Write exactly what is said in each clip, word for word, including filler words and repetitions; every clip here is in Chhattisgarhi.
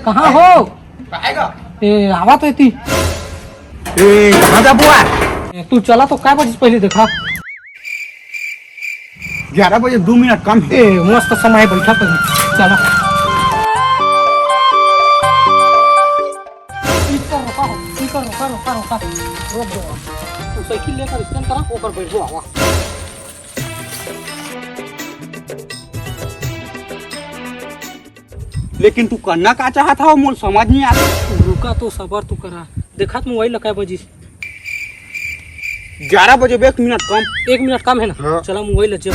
कहाँ हो? काहे का? ए, आवा तो एती। ए, कहाँ जाबो आ? ए, तू चला तो काय बजिस पहले देखा। ग्यारह बजे दो मिनट कम हे। ए, मस्त समय हे, बैठा पहले। चला। इधर रोका हो, इधर रोका, रोका, रोका। रोक दो। तू साइकिल लेकर stand करा, ओकर बैठो, आवा। लेकिन तू करना का चाहत हव, मोला समझ नहीं आत। रुका तो, सबर तो करा। देखा तो मोबाइल ला काय बजिस। ग्यारह बजे बे, एक मिनट कम। एक मिनट कम हे ना? हाँ। चला मोबाइल ला जेब।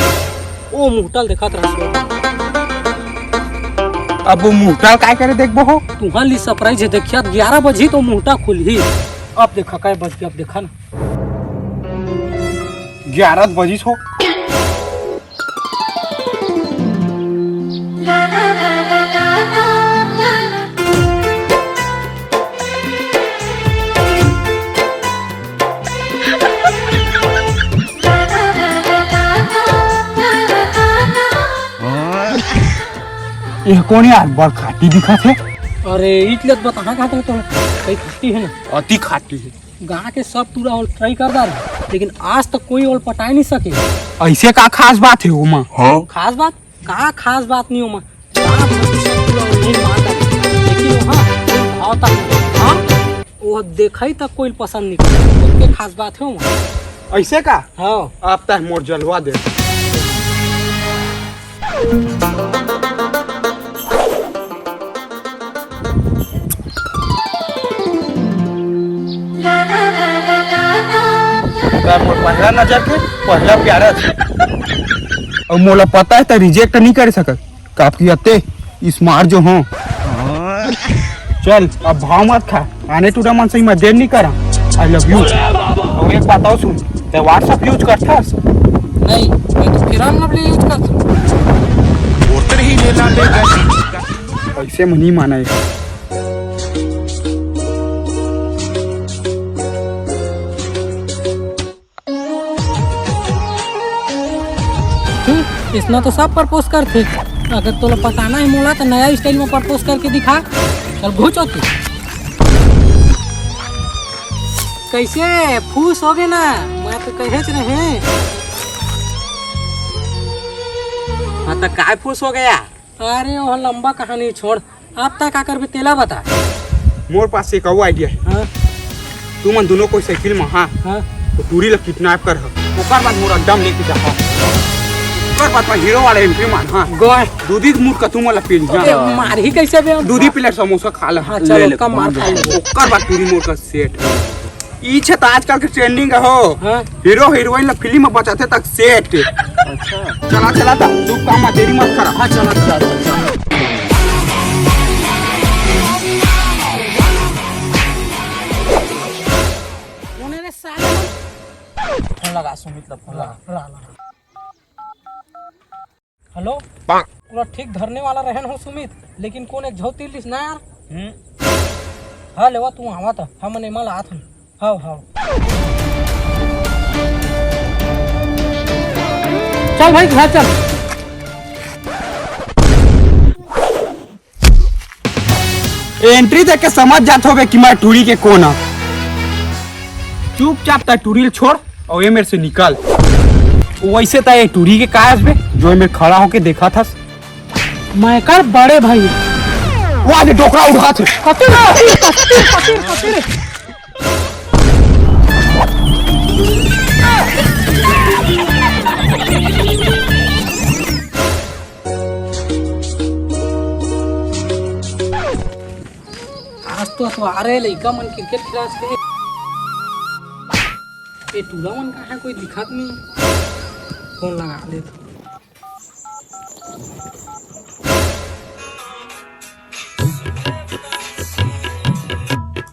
ओ मुहटा ल देखत रहा। अब वो मुहटा ल काय करे देखबो हो? तुहर लिए surprise हे, देखिया ग्यारह बजही तो मुहटा खुलही। अब देखा काय बजगे, अब देखा ना। ग्यारह बजिस हो। ये कोन यार, बड़ खाटी दिखत हे। अरे, इतले त बताहा का तो कई खाटी हे ना। अति खाटी हे। गाँव के सब टूरा ओला try कर डारे, लेकिन आज तक कोई ओला पटाए नहीं सके। ऐसे का खास बात हे ओमा? हाँ। खास बात? का खास बात नहीं ओमा? गाँव भर के सब टूरा ओला नहीं मार डारे। लेकिन वहाँ कोई भाव तक नहीं। हाँ? वो देखई तक कोई पसंद नहीं करे। ओतके खास बात हे ओमा। ऐसे का? हाँ। अब तक मोर जलवा दे। तैं मोर पहला नजर के पहला प्यारा छ। अउ मोला पता हे, तैं reject नहीं कर सकत, काबर कि अते smart जो हों। चल, अब भाव मत खा, आने टूरा मन से मैं देर नहीं करा। I love you। अउ एक बात अउ सुन, तैं WhatsApp use करथस? नहीं, मैं तो Fair and Lovely use करथों। ऐसे में नहीं माना हे। हम्म, अइसना तो सब propose करथे। अगर तोला पटाना हे मोला, त नया style में propose करके दिखा। चल, घुच ओती। कइसे? खुश होगे ना? मैं तो कहेच रहें। हाँ, त काय खुश होगे? अरे, वो लंबा कहानी छोड़, अब तैं का करबे तेला बता। मोर पास एक अउ idea हे। हाँ। तुमन दूनों कोई साइकिल में, हाँ, हाँ। तो टूरी ला kidnap करहा, ओकर बाद मोर अड्डा में लेके जाहा, ओकर बाद मैं हीरो वाला entry मारहा। गोय। दूधी के मुड़ का तुमन ला पेलिहा। अबे, मारही कइसे बे? दूधी plate समोसा खा ला। हाँ, चलो, ले ले, कम मार खा ले। ओकर बाद टूरी मोर का set। ई छे त आजकल के trending हो। हाँ। हीरो हीरोइन ला फिल्म में बचाथे तक set। अच्छा। चला, चला, त शुभ काम में देरी मत करा। हाँ, चला, चला, चला। कोन हे रे साले? फोन लगा सुमित ला, फोन लगा। ला, ला। हेलो। पूरा ठीक धरने वाला रहेन हो सुमित, लेकिन कोन एक झौंक तीर लिस ना यार। हम्म। हाँ लेवा, तू आवा त, हमन एमा ला आथन। हाँ, हाँ। चल भाई, घर चल। Entry देख के समझ जात होबे कि मैं टूरी के कोन आं। चुपचाप तैं टूरी ल छोड़ अउ ए मेर से निकल। वइसे तैं ए टूरी के काय अस बे, जो ए मेर खड़ा होके देखत हस? मैं एकर बड़े भाई। वो आज डोकरा उठात हे। कते रे, कते रे, कते रे, कते रे। आज तो अतवार हे, लइका मन cricket खेलत हे। ए टूरा मन कहाँ हे, कोई दिखत नहीं। फोन लगा लेथों।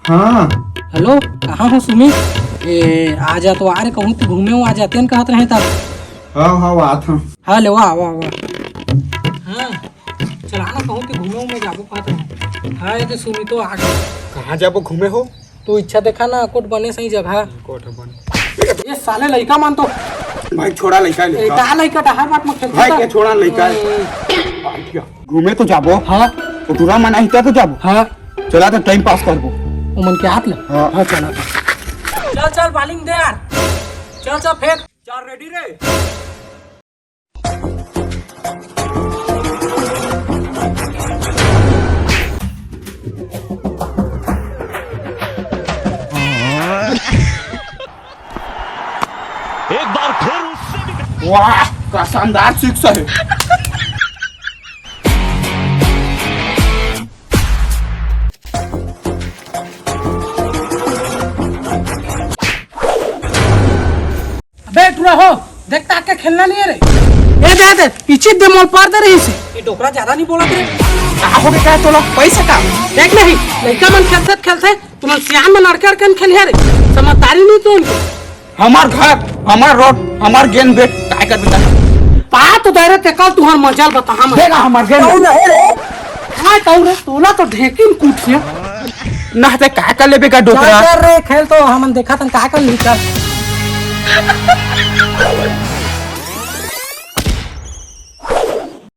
हाँ। हेलो, कहाँ हो सुमित? ए, आजा तो आ रे, कहूँ तो घूमे हो, आ जाते हैं कहत रहे तब। हाँ, हाँ, आत हूँ। हाँ, ले, वाह, वाह, वाह। हाँ, चला ना, कहूँ तो घूमे हो, मैं जाबो कहत रहे। हाँ, ये तो सुमितो आ गया। कहाँ जाबो घूमे हो? तू इच्छा देखा ना, कोट बने सही जगह। कोट बने। ये साले लइका मन तो। भाई छोड़ा लइका, ए, लइका। का लइका, डहार बात मत खेल, भाई ठीक हे? के छोड़ा लइका। हम्म। घूमे तो जाबो। हाँ। टुरा मन आही त तो जाबो। हाँ। चला त टाइम पास करबो। ओमन के हाथ ले। हाँ। हाँ, चला। चल, चल, बालिंग दे यार। चल, चल, फेंक। चार रेडी रे। एक बार फिर उससे भी वाह, का शानदार सिक्स है। अबे टुरा हो, देख ताक के खेलना नहीं है रे। ए दे दे, पीछे दे मोल पार दे रही से। ये डोकरा ज्यादा नहीं बोला रे। का हो गया तोला? पैसा का? देख नहीं, लइका मन खेलते खेलते तुमन सियान मन अड़के अड़के खेलिया रे। समझदारी नहीं तो उनको। हमार घर, हमार रोड, हमार गेंद बैट, काय कर बेटा? पा तो दे रे, ते कल तुहर मजाल बता हम। देगा हमार गेंद। कौन है रे? हाँ, तौ रे, तोला तो ढेकिन कूट से। ना ते काय कर लेबे का डोकरा? चल रे, खेल तो हमन देखा तन काय कर ली कर।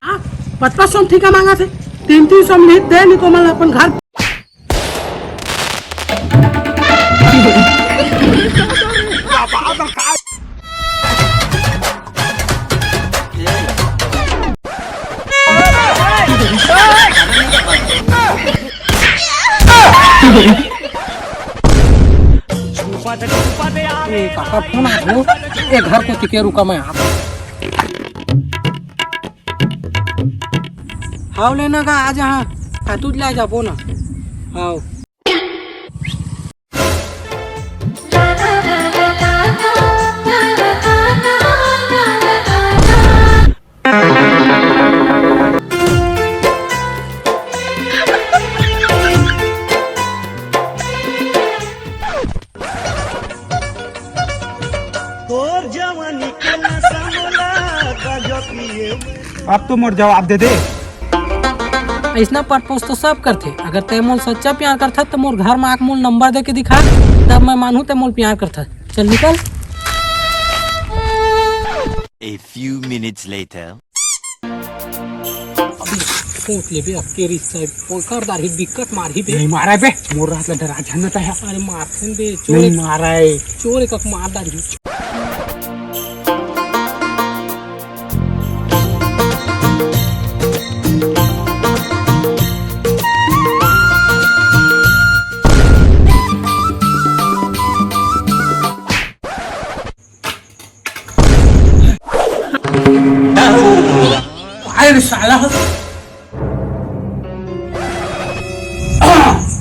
हाँ, पचपन सौ में ठीका मांगा थे, तीन तीन सौ में नहीं दे, नहीं तो मैं अपन घर ए, काका फोन आ गयो। ए, घर को तिके रुका, मैं आता। हाव लेना का, आ जा, हाँ। खातूत ला जाबो ना। हाव। तोर जवानी के नशा मोला गजब पिए। अब तो मोर जवाब दे दे। ऐसना परपोज तो सब करथे। अगर तै मोल सच्चा प्यार करथा त मोर घर मा आके मोल नंबर दे के दिखा, तब मैं मानहूं तै मोल प्यार करथा। चल निकल। A few minutes later. अबे, सोच ले बे, अब के रिश्ता है, पोलकर दार ही दिक्कत मार ही बे। नहीं मारा है बे, मोर रात ला डरा जाना था यार। अरे मारथन बे, चोर नहीं एक, मारा है। चोर एक मार दार ही। काय रे साला?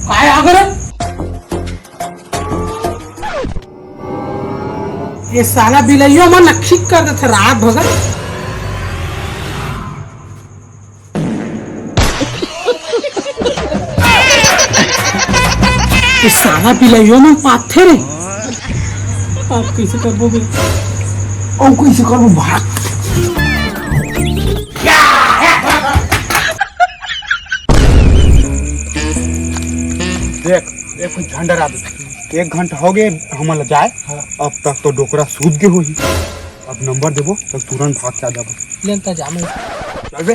काय आ गे रे? ये साला बिलइयो मन खिक कर देथे रात भर। ये साला बिलइयो मन पाथे रे। अब कैसे करबो बे? अब कैसे करबो भाग? देख, एक झंडा आ दे। एक घंटा हो गए हमन ला जाए। हाँ। अब तक तो डोकरा सूत गे होही। अब नंबर देबो तो तुरंत भाग के आ जाबो। ले त जा मैं। चल बे।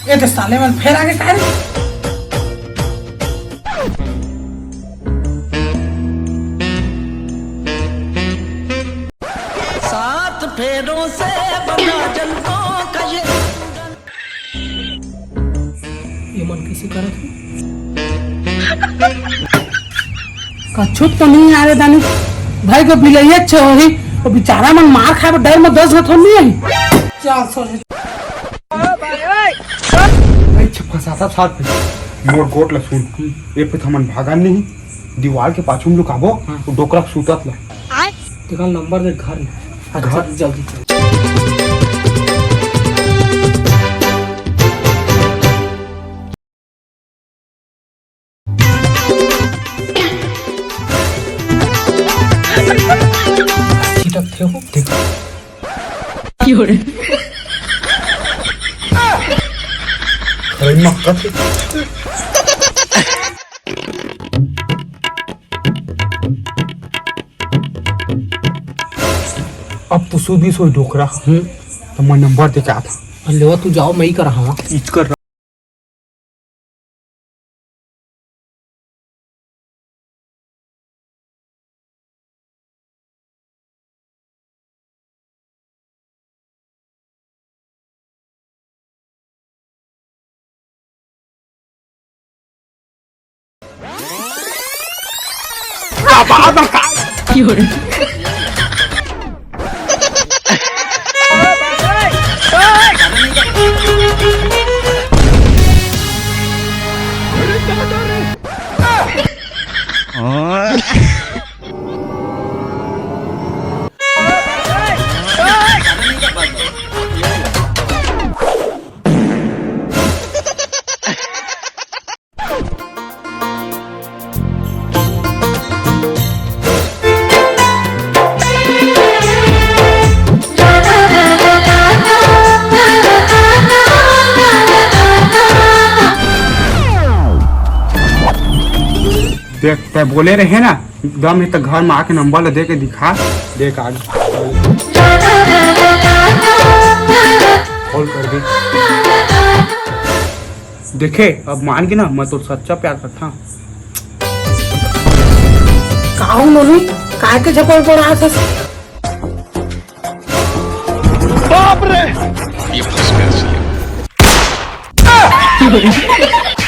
ये तो साले मन फेर आगे का रे? सात फेरों से बंधा जन्मों का ये ये मन कैसे करत हे? कछु तो नहीं आ रे दानी। भाई को बिलैया छे होही, वो बेचारा मन मार खाए बर डर में दस गो थोड़ी नहीं आई। चार सौ। भाई छे फंसाता साथ में। मोर गोट ला सुन। ए पे हमन भागन नहीं। दीवार के पाछू में लुकाबो, हाँ। वो डोकरा के सूतत ला। तेकर नंबर दे घर में। अच्छा, घर? जल्दी चल। छिटकथे हो, देखो। अरे मक्का थे। अब तो सुधी सोई डोकरा। हम्म। तो मैं नंबर दे के आता। लेवा, तू जाओ, मैं ही कर रहा हूँ। इचकर देख, तै बोले रहे ना, दम हे त घर में आके नंबर ला दे के दिखा। देख, आ गई। कॉल कर दे। देखे, अब मान के ना, मैं तो सच्चा प्यार करता हूँ। काहू नोनी, काय के झपड़ पड़ा हस? बाप रे! ये फंस गया सी।